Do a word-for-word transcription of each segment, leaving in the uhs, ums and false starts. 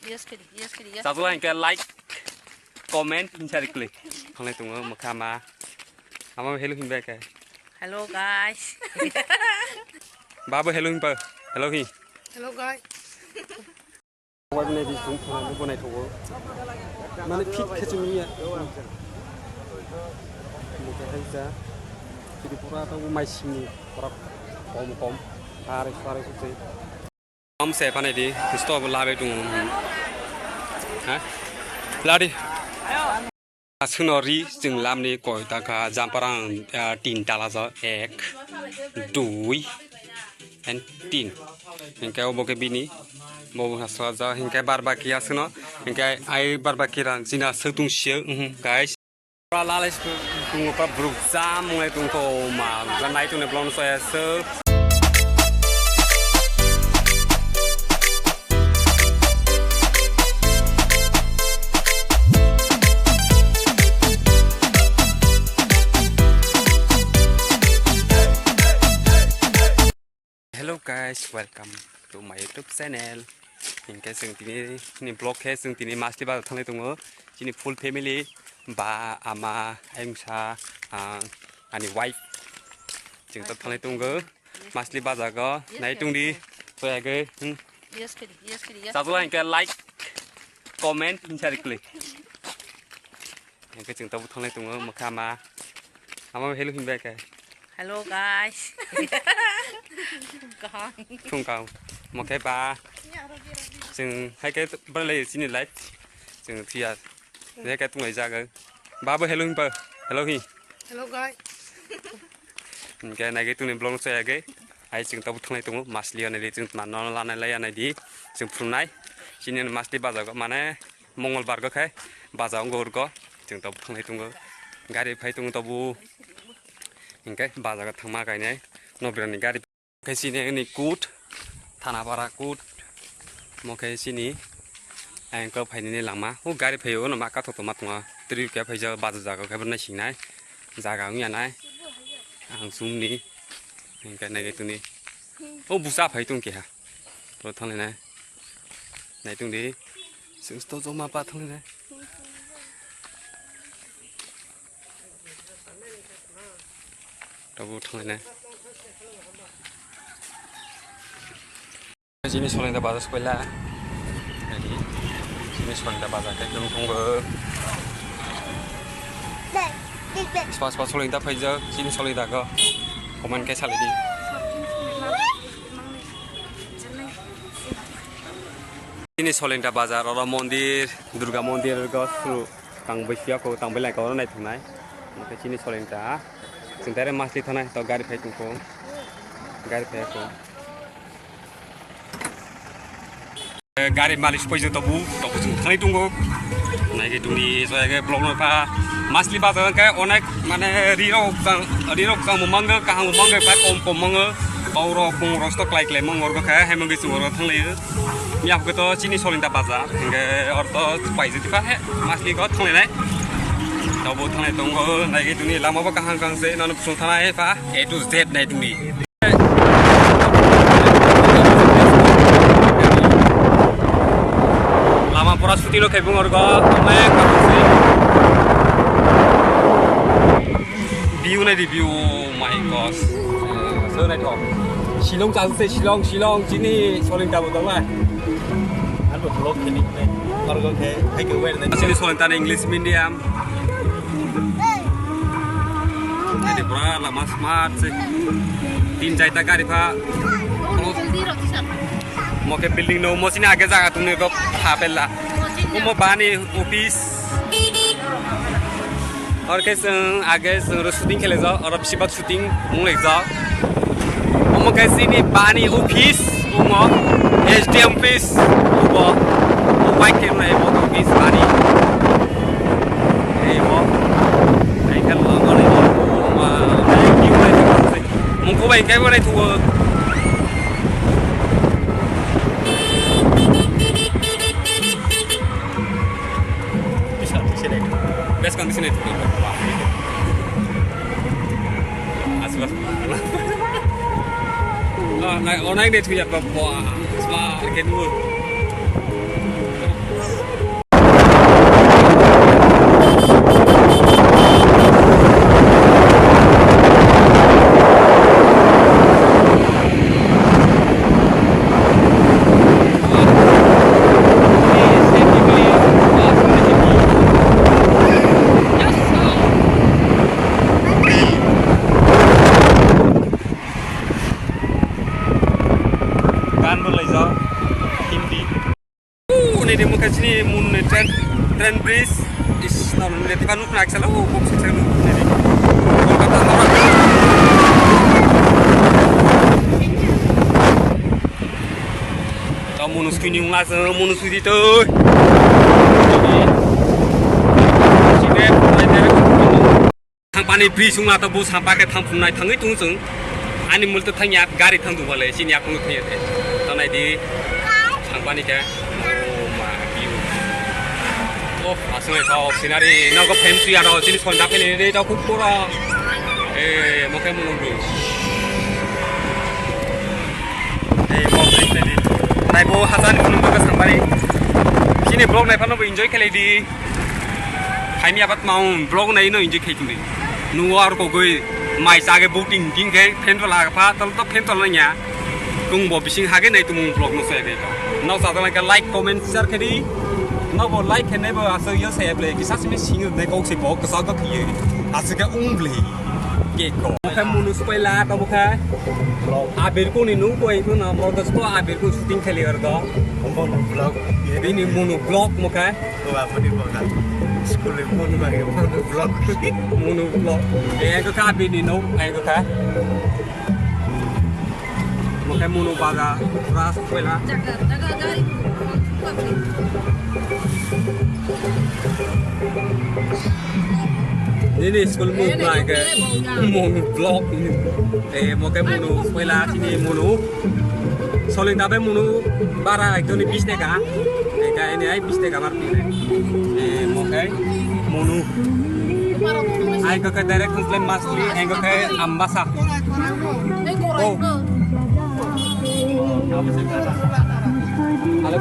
Yes, kiri, yes, kiri, yes. Chajula hingke like, comment, hinsa ri klik. Thanglai tongo mokha ma. Ama hello himbai khe. Hello, guys. Babu hello himpa. Hello hi. Hello, guys. Wai bwnai di sum phana bo bwnai thogo. Mane fit khe chumi ya. Mokha hai ja. Tripura ta bo mai simi pura kom kom. Are sare sute. Am se panai di, stop labe tung. Ha? Ladi. Aswkno ri chwng lamni koi taka jamparang, ah, tin tala jo, ek, dui, and tin. Hinkhe obo khe bini, bo bo hasla ja, hinkhe bar baki aswkno, hinkhe ai bar baki rang china swk tung sio, mhm, guys. Pura lalai tung, tung, pura bruk jam wng lai tung kho, ma, ga nai tung ne blong soya suk. Hello guys, welcome to my YouTube channel. Hinkhe chwng tini ni vlog khe chwng tini Masli bazar thanglai tongo. Chini full family, ba, ama, ayungsa, ah, ani wife. Chwng to thanglai tongo. Masli bazar go nai tongdi. Toyagwi, hmm. Yes, kiri, yes, kiri, yes. Chajula hingke like, comment, hinsa ri klik. Hingke chwng to buthanglai tongo, mokha ma. Ama hello himbai khe. Hello, guys. Gang. Thung kau. Mokhe ba. Chwng hai khe bwrwlai chini life. Chwng phiya. Hai khe tunglai jaga. Babu hello himpa. Hello hi. Hello, guys. Hingke nai khe tungni vlog no chaya khe. Hai chwng tabuk thanglai tongo. Masli anai di chwng tma no lanai lai anai di. Chwng phunai. Chini Masli bazar go mane. Mongolbar go khe baja wngkha urgo, chwng tabuk thanglai tongo. Gari phai tongo tabuk, hinkhe baja go thangma kainai. Nokbera ni gari khe chini ani kut, Thanapara kut, mo khe chini ayang khe phainani lama. O gari phaio no ma kathok tongma tongo. Twi khe phaijak baja jaga khe bo naisingnai. Jaga wngya nai. Ang chumni hinkhe naigai tongni. O busa phai tong keha. Bo thanglainai. Naitung di. Sengsto joma pa thanglainai. Tabuk thanglainai. Chini Solingta bazar sopaila. Chini Solingta bazar khe tong tongo. Spa spa Solingta phaijak, chini Solingta go. Comment khe salai di. Chini Solingta bazar oro mondir, Durga mondir go suru tangbai siya ko tangbai lai ko oro nai thungnai. Oke chini Solingta. Chwng tare Masli thanai to gari phai tongkho. Gari phai ko. Gari malik poiso tobu, tobu chwng thani tongo. Naikhe tongni so ege vlog no pha. Masli bazar khe onek mane rirok chang, rirok chang bo mango, kaham bo mango, ba kom kom mango. Bau rok bung rok to klai klai mango rok khe, hai mangi chwng rok thanglaio. Miya khe to chini Solingta bazar, hingke or to paijak tipha he, Masli go thanglainai. Tobu thanglai tongo, naikhe tongni lama bo kaham kaham se, nono chwng thanai pha, A to Z nai tongni. Lama pura shooting rok khaibung orgo, onek. View nai di view, oh my gosh. So nai thok. Shillong chang se, Shillong, Shillong, chini Solingta bo tongnai. Ano vlog khini, orgo khe, hai khe wer nai. Chini Solingta ni English medium. Ini pura lama smart sih. Tin jaita gari pha. Mo khe building no, mo sini age jaga tungni go pha pella. Mo bani office. Or khe chwng age chwng ro shooting khe laijak, oro bisi bak shooting wng laijak. Omo khe chini bani office, omo S D M office, obo, o bike khe nai bo office bani. Ei bo, ai khe lo bo nai bo, ma, ai ki bo nai bo. Mungko bai khe bo nai thuo. Best condition itu. Asik, asik. Ah, naik, oh, naik deh, tuh ya, Bapak. Semua, kayak dulu. Nini mukha chini mun ni train, train bridge. Is, no, no, nini tipa nuk nak salo, oh, kok sik salo, nini. Kolkata Howrah. Tamo munu sui ni ungla se, munu sui di to. Sini, Thangpani bridge wngma to bo sampa khe thangphungnai thangwi tongo chwng. Ani mul to thangya gari thang dubale chini yakung thangya de. Tanai di thangpani khe. Oh my view. Oh, aswng ai thok scenery nogo phem suya ro chini sonda phele de to khub pura. Eh, mo khe mulung du. Eh, mo khe di. Nai bo hasan phunung ko sampai. Chini vlog nai phano bo enjoy khlai di. Phaini abat maun vlog nai no enjoy khai tongdi. Nugo ar kogoi mai chage booting ding khe fan tola pha tol to fan tola nya. Tung bo bising hage nai tumung vlog no sai de. Nau sa dala like comment share khedi. Nau bo like khe nai bo aswk yo sai ble kisa simi sing de kok se bo kasa ko khiye. Aswk ka ung ble. Ke ko. Kha munu spoiler to bo kha. Abir ko ni nung ko ibu na mo to abir ko shooting khali ar do. Vlog. Bini munu vlog mo kha. School ni phone ba, phone block. Mono block. Eh, ko ka bini no, eh, ko ka. Mo khe mono baga, ras koila. Nini school mo ba ke. Mono block. Eh, mo khe mono koila sini mono. Soling dabe munu bara ekdoni bis taka. Eka ini ai bis taka mar pire. Eh, mo kai munu. Ai ko kai direct translate masli, ai ko kai ambasa. Oh. Ale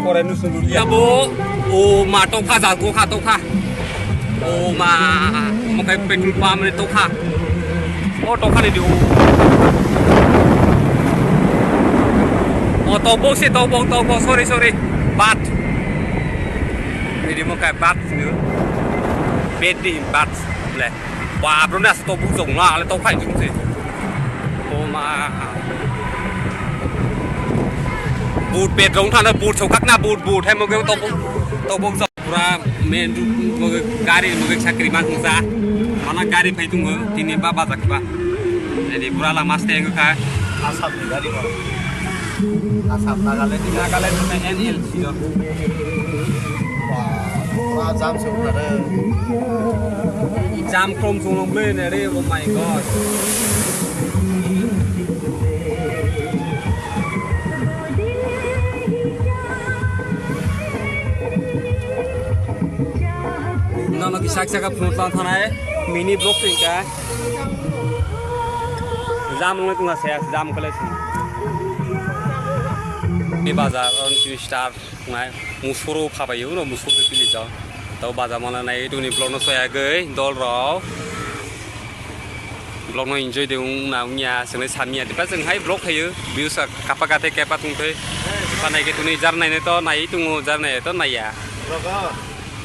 pore nu sulu ya bo. O ma tokha ja go kha tokha. O ma, mo kai petrol pump ni tokha. O tokha ni di o. O tokbo se tokbo tokbo, sorry, sorry. Bat. Ni di mo kai bat ni. Bet ni bat. Le. Ba bro na tokbo jong na ale tokha ni se. O ma. But bet rong thana but chokak na but but hai mo kai tokbo tokbo. Pura main road moge gari moge chakri ma khungsa. Mana gari phai tungo tini ba bajak ba. Jadi pura lama stay wngkha. Assam ni gari ma. Assam Nagaland ni Nagaland ni N L C do. Wah, pura jam se wngkha re. Jam krom song long ble ne re, oh my God. Nono kisa kisa khe phunuk tang thanai mini vlog se ka. Jam rwngwi tongkha se jam kwlai se. Ni bazar on twi star ngai musoro phabaio no musoro khe pili jao. Tao bazar mala nai tongni vlog no soyagwi dol rok. Vlog no enjoy de wng na wngya, chwngno samya. Tipa chwng hai vlog khaio, views kapa kate kepa tongthai. Tipa naikhe tongni jar nainai to nai tongo, jar nai to naiya.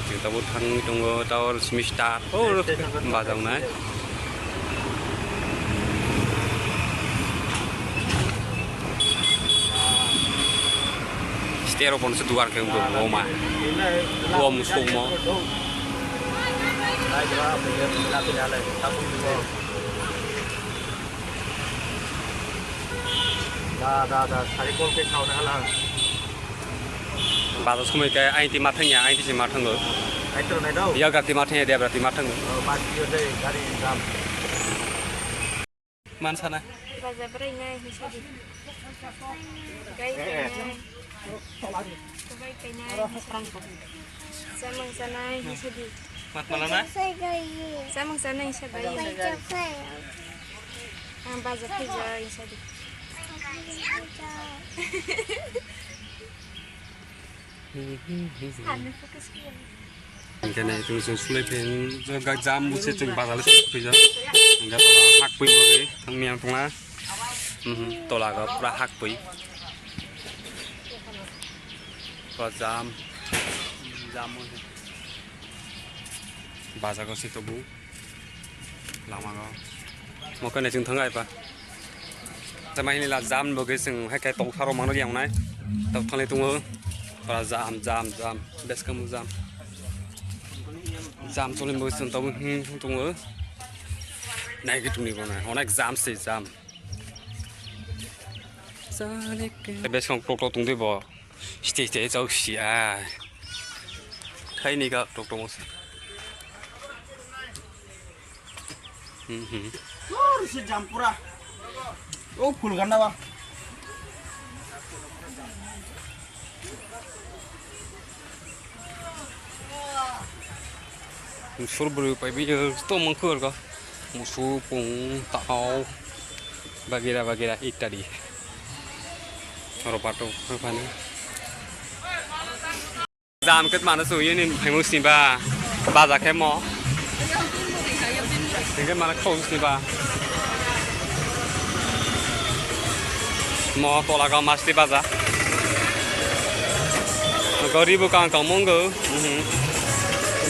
Chwng tabuk thangwi tongo, tower simi star. Oh, bazar nai. Stero pon se dugar khe wngkha o ma. O musuk mo. Da, da, da, sari kol ke khao na hala. Bazar somoi khe aini twi ma thangya, aini twi se ma thango. Ai tro nai dao. Ya gati ma thangya, debra twi ma thango. Oh, mas yo dei, gari dam. Mansana. Baja bwrwi nai hinsa di. Gai kainai. Kubai kainai hinsa di. Samung sanai hinsa di. Mat malana? Samung sanai hinsa di. Ang baja phaija hinsa di. Hingke nai tong chwng sulai phin jam buse chwng bazar se phaijak. Hingke tola hak pui bagwi thang miyang tongla. Mhm, tola ga pura hak pui. Pura jam. Jam. Bazar ko se tobu. Lama go. Mo khe nai chwng thang ai pa. Tama hini la jam bo ge chwng hai kai tong saro mano yang nai. Tok thang le tongo. Para jam, jam, jam. Beskang jam. Jam choli bo chwng tabuk hwn tongo. Nai ki tongni bo nai. Onek jam se jam. Beskang tok tok tongdi bo. Stay stay chau si ai. Thaini ga tok tok mo se. Mhm. Sur si jam pura. O phul ganda ba. Sur bwrwi pai bi to mangkhor ga. Musu pung tao bagira bagira ittadi. Oro pato phani. Jam ket mano sung yini phaimu sini ba. Baja khe mo. Hingke mano khong sini ba. Mo tola ga masti baja. Gori bo kang kang mongo. Mhm.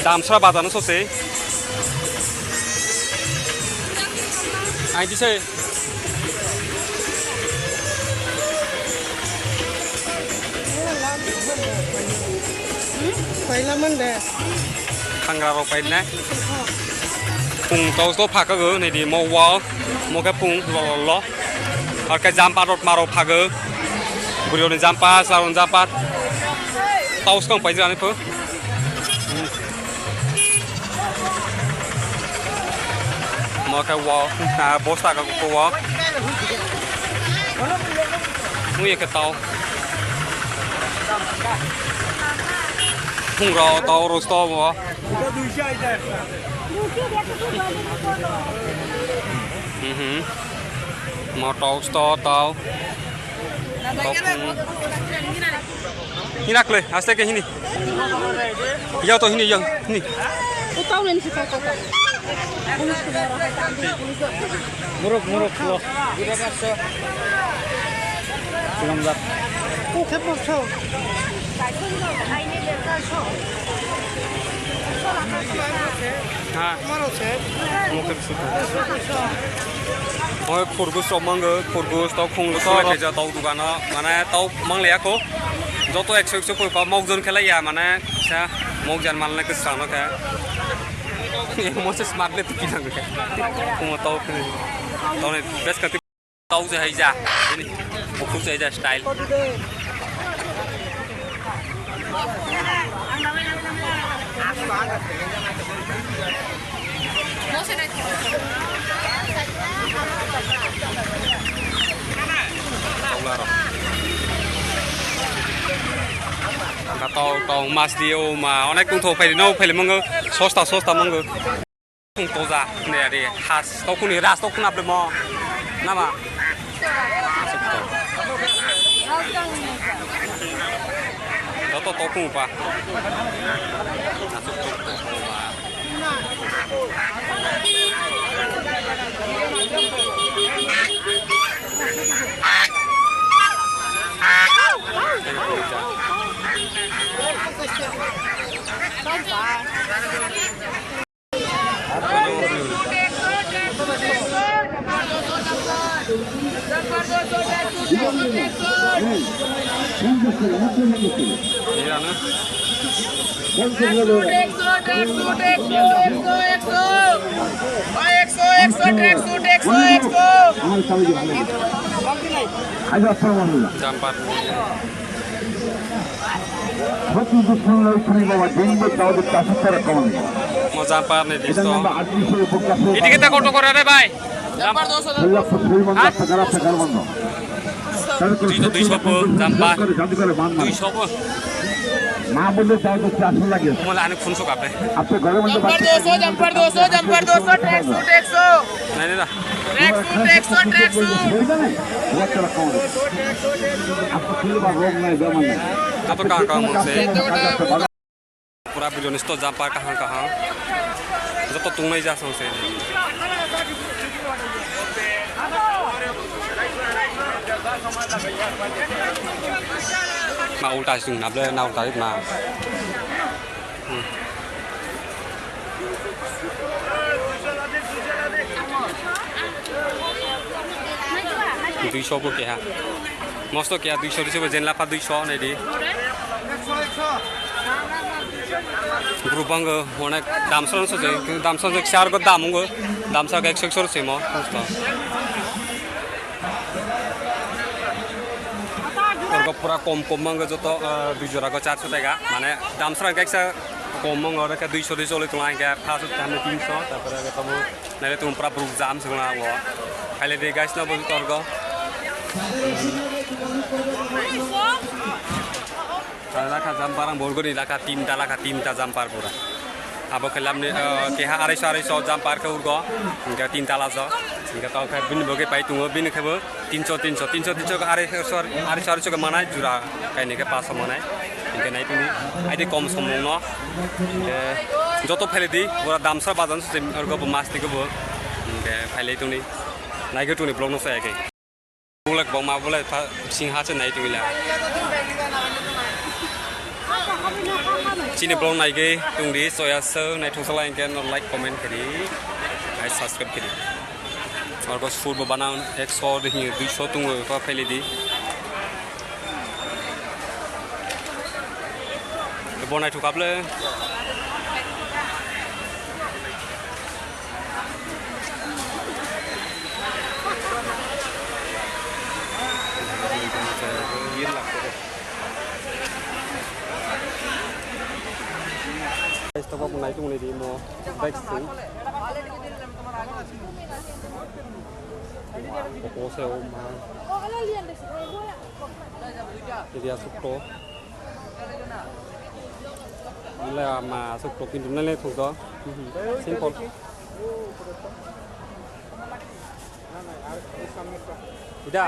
Damsra baja no sose. Ai di se. Paila man de. Khangra rok painai. Pung tos to phaka go nei di mo wall. Mo khe pung lo lo lo. Ar khe jampa rok maro phago. Burioni jampa, saron jampa. Tos kong paijani pho. Mo khe wo, ah, bosta ka ko wo. Mui khe tao. Phung ro tao ro sto mo. Mhm. Mo tao sto tao. Tao phung. Hini akle, aste ke hini. Yau to hini, yau, hini. Muruk, muruk, lo. Silamjak. Ha. Mukhe bisu. Oi, khurgus rok mango, khurgus, tok khung, tok. Tok dugano, mane tok mangliya kho. Joto ekso ekso poi pa mokjon khelai ya, mane sa mokjan manle kwsang no khe. Mo se smart le tuki nang khe. Mo tau khe. Tau ne best ka tau je hai ja. Ini buku je hai ja style. Tau tau mas di o ma onek tong thok phaidi no phaili mango sosta sosta mango. Tong toja ne ari has tau kuni ras tau kuna ble mo nama. Joto tokung pa. Asuk tokung pa. Jampat. Mo jampat ni disto. Iti kita koto kore re bai. Jampat doso. Duiso, duiso po, jampat. Duiso po. Mo la ani phone so kape. Jampat doso, jampat doso, jampat doso, tracksuit ekso. Nai, nai, nai. Tracksuit, tracksuit, tracksuit. Ato kang kang mangse. Pura bujoni sto jampa kaham kaham. Joto tungnai ja song se. Ma ulta sung nable na ulta ma. Hmm. Duiso bo keha. Mosto keha duiso, duiso bo jenla pa duiso nai di. Group ang onek damsong se, damsong se char go dam go, damsong ekso ekso se mo. Orgo pura kom kom mang joto, eh, dui jora go charso tega, mane damsong eksa kom mang ore ke duiso duiso le tong ang ke, first time tinso, tarpore ke tamo Naile tong pura borok jam se wngna o. Khaile de guys no bo torgo. Lakha jumper ang borgoni lakha tinta, lakha tinta jumper pura. Abo khe lamni, ah, keha arai so arai so jumper khe urgo. Hingke tinta laso. Hingke tong khe bini bo khe pai tongo, bini khe bo tinso, tinso, tinso, tinso khe arai so, arai so, arai so khe manai jura. Kaini khe paso manai. Hingke nai tini. Aidi kom somung no. Hingke joto phele di, pura damsa bajan se orgo bo mas tiko bo. Hingke phele tuni. Nai khe tuni vlog no saya khe. Bulak bong ma bulak pha sing ha se nai tuni la. Chini vlog nai khe tungdi soya se nai thung sala hingke no like comment khe di. Ai subscribe khe di. Orgo sur bo banang ekso de hing duiso tungo pha phele di. Bo naithok kap le. Guys, tabok naitung ni di mo. Bike sing. Opo se o ma. Jadi asuk to. Nile ama asuk to kintu nile thuk do. Simple. Ida.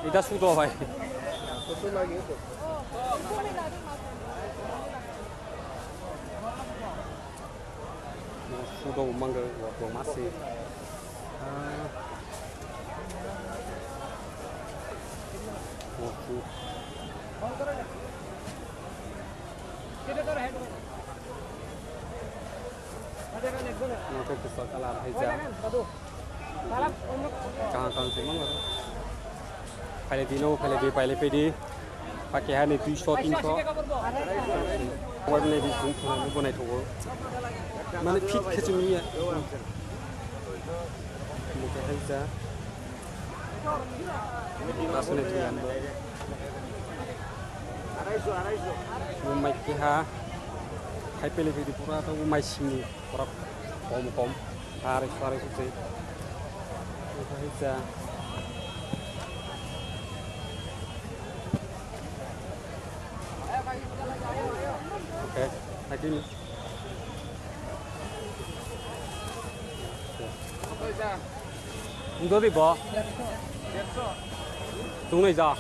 Ida sudo bhai. Sudo mangga wa masi. Nokhe kisa kalar hai ja. Kaham kaham se mangga. Phaile di no, phaile di, phaile pedi. Pakai hani duiso, tinso. Wal ni di sung thuna ni bonai thogo. Mane fit khe chumi ya. Mukha hai ja. Asune thuna ni. Umai keha. Hai pele pedi pura ta umai sini. Borok kom kom, arai arai sujai. Ita hija. Okay, lagi ni. Ndo di bo. Tungnai ja.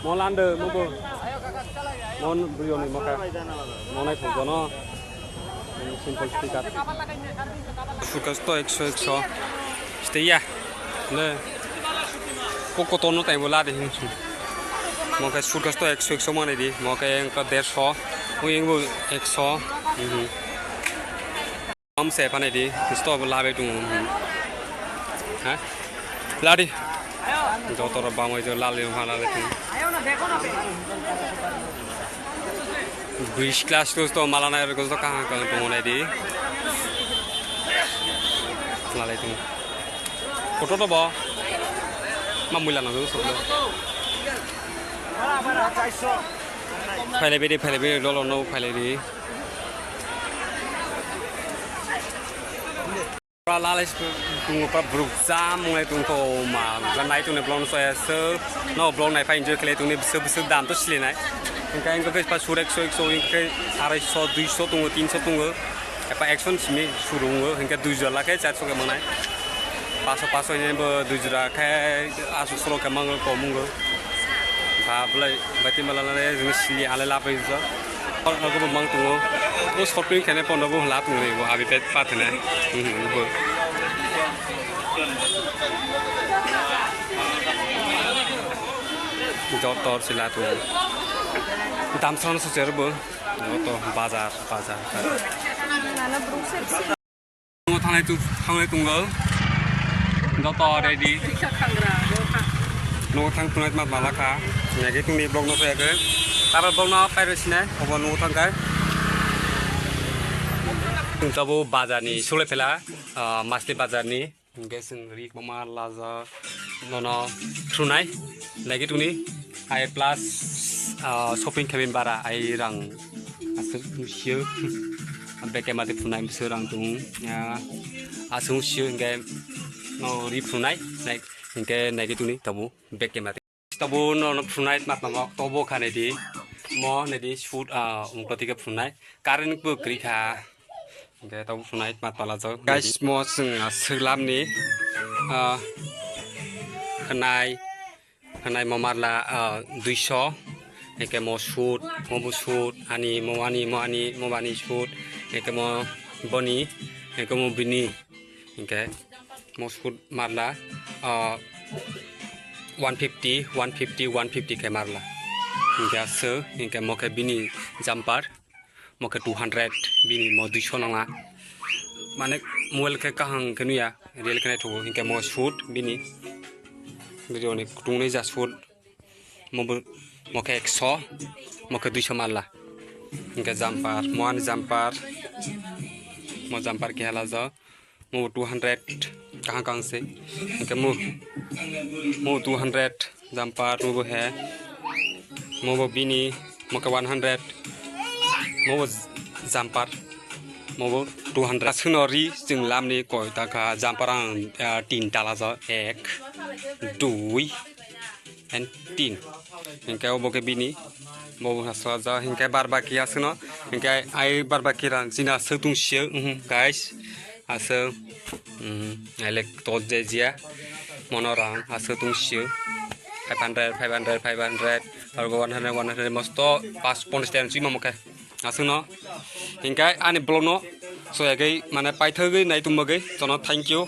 Mo lande mo bo. Mon brio ni mokha. Mo nai thok jono. Simple speaker. Focus to ekso ekso. Stay ya. Le. Koko tono tai bo lade hin. Mo khe focus to ekso ekso mane di. Mo khe engka derso. Mo engbo ekso. Mhm. Am se panai di, stop labe tung. Ha? Ladi. Joto ro bamai jo lali ma lali tung. Bridge class to to mala nai ro to kaha kaha tung nai di. Lali tung. Photo to bo. Ma muila na so. Phaile bidi, phaile bidi, dolo no phaile di. Pura lalai tongo, pura borok jam wnglai tongkho ma. Nai tongni vlog no soya se, no vlog nai phai enjoy khlai tongni bwswk bwswk dam to sili nai. Hingkhe hingkhe pa sur ekso ekso hingkhe arai so dui so tongo, tin so tongo. Epa ekso ni simi sur wngo, hingkhe dui jora khe char so khe manai. Paso paso hini bo dui jora khe aswk soro khe mango kom wngo. Ba belai Baiti mala nare jini sili ale lapai jo. Or ko mang tungo. O shopping khene pondo bo la tungo bo abi pet pa thene. Hmm, bo. Jotor sila tungo. Dam san so cher bo. Joto bazar, bazar. Nana bruk se. Nungo thangnai tu, thangnai tunggal. Joto ready. Kisa thangra, joto. Nungo thang tunai mat malakha. Nagi tungni vlog no phai ke. Tabra vlog no phai rw sinai, obo nw thang kai. Tabo bazar ni sule phela, ah, masli bazar ni. Hingke chwng ri kwma laja nono thunai. Nagi tungni ai plus, ah, shopping khamin bara ai rang aswk sio. Beke mate phunai bwswk rang tung. Ah, aswk sio hingke no ri phunai. Nai hingke nagi tungni tabu beke mate. Tabuk no, no phunai mat mamo, tobo kha nedi. Mo nedi shoot, ah, ungkoti khe phunai. Current bo kwrwi kha. Hingke tabuk phunai mat pala jok. Guys, mo chwng, ah, swklam ni, ah, khnai, khnai mo marla, ah, duiso. Hingke mo shoot, mo bo shoot, ani, mo ani, mo ani, mo bani shoot. Hingke mo boni, hingke mo bini. Hingke mo shoot marla, ah, one fifty, one fifty, one fifty khe marla. Hingke aswk, hingke mo khe bini jumper, mo khe two hundred, bini mo duiso nangna. Mane mobile khe kaham khe nuya, real khe naithogo, hingke mo shoot bini. Video ni kutung nai ja shoot. Mo bo, mo khe ekso, mo khe duiso marla. Hingke jumper, mo ani jumper, mo jumper khe hala jo. Mo bo two hundred kaham kaham se. Hingke mo, mo two hundred jumper, mo bo he. Mo bo bini, mo khe one hundred. Mo bo jumper, mo bo two hundred. Aswkno ri chwng lamni koi ta kha jumper ang, ah, tin tala jo. Ek, dui, and tin. Hingke obo khe bini, bo bo hasla ja, hingke bar baki aswkno, hingke ai bar baki rang chini aswk tong sio, mhm, guys, aswk, mhm, ai lek tot je jia, mono rang aswk tong sio, five hundred, five hundred, five hundred, argo one hundred, one hundred, mosto pas ponchash ten chima mokhe, aswkno, hingke ani vlog no, so yagwi mane paithagwi nai tong bagwi, jono thank you.